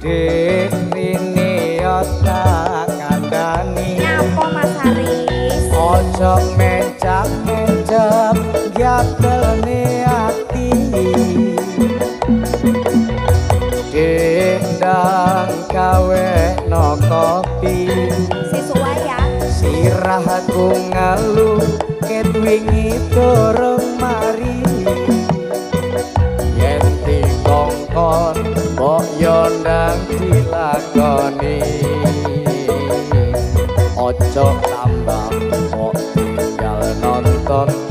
Dik Rini yo tak kandhani. Nyapa, Mas Haris? Ojo mencap-mencap gatelne ati. Dik ndang gawekno kopi. Sesuk wae ya. Sirahku ngelu ket wingi durung mari. Yen dikongkon mbok yo ndang dilakoni. Ojo tambah mbok tinggal nonton.